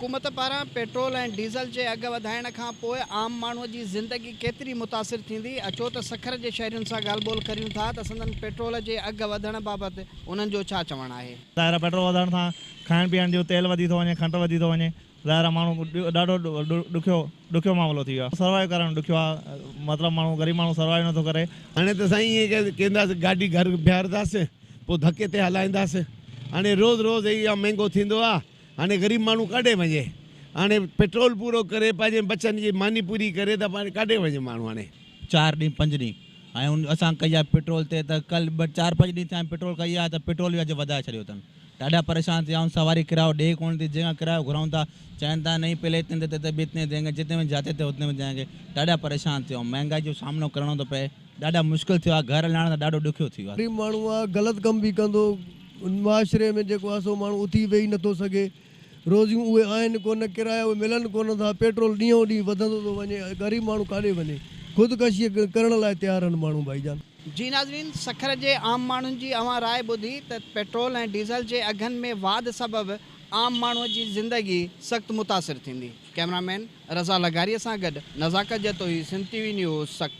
حڪومت پاران petrol ۽ diesel جي اگهه وڌائڻ کان پوء عام ماڻهو جي زندگي ڪيتري متاثر ٿيندي؟ اچو ته سکر جي شهرين سان ڳالهه ٻولهه ڪريون ٿا ته سندن پيٽرول جي اگهه وڌڻ بابت انهن جو ڇا چوڻ آهي. ظاهر آهي پيٽرول وڌڻ سان کائڻ پيئڻ جو تيل وڌي ٿو وڃي، کنڊ وڌي ٿو وڃي، ظاهر آهي ماڻهو ڏاڍو ڏکيو ڏکيو معاملو ٿي ويو آهي. سروائيو ڪرڻ ڏکيو آهي، مطلب ماڻهو غريب ماڻهو سروائيو نٿو ڪري. هاڻي ته سائين ائين ڪنداسين گاڏي گهر بيهارنداسين پوء ڌڪي تي هلائينداسين. هاڻي روز روز اهو مهنگو ٿيندو آهي. هاڻي غريب ماڻهو ڪاڏي وڃي؟ هاڻي پيٽرول پورو ڪري پنهنجي ٻچن جي ماني پوري ڪري ته ڪاڏي وڃي ماڻهو هاڻي. چار ڏينهن پنج ڏينهن ۽ ان اسان ڪئي آهي پيٽرول تي ته ڪل ٻه چار پنج ڏينهن ٿيا آهن پيٽرول ڪئي آهي ته پيٽرول به اڄ وڌائي ڇڏيو اٿن ڏاڍا پريشان ٿي ويا آهيون سواري ڪرايو ڏي ڪونه ٿي جنهن کان ڪرايو گهرون ٿا چون ٿا نهين پهلي اتني ديتي ٿي ابي اتني دينگي جتني ۾ جاتي ٿي اتني ۾ جائين گي ڏاڍا پريشان ٿي ويا آهيون مهنگائي جو سامنو ڪرڻو ٿو پئي ڏاڍا مشڪل ٿيو آهي گهر هلائڻ ته ڏاڍو ڏکيو ٿي ويو آهي. غريب ماڻهو آهي غلط ڪم به ڪندو معاشري ۾ جيڪو آهي سو ماڻهو اٿي ويهي نٿو سگهي، روزيون اهي آهن ڪونه، ڪرايا اهي ملن ڪونه ٿا، پيٽرول ڏينهون ڏينهن وڌندو ٿو وڃي، غريب ماڻهو ڪاڏي وڃي، خودڪشي ڪرڻ لاء تيار آهن ماڻهو ڀائي جان. جي ناظرين سکر جي عام ماڻهن جي اوهان راء ٻڌي ته پيٽرول ۽ ڊيزل جي اگهن ۾ واڌ سبب عام ماڻهو جي زندگي سخت متاثر ٿيندي. ڪئميرا مين رضا لغاري سان گڏ Nazakat Jatoi, Sindh T V news, Sukkur.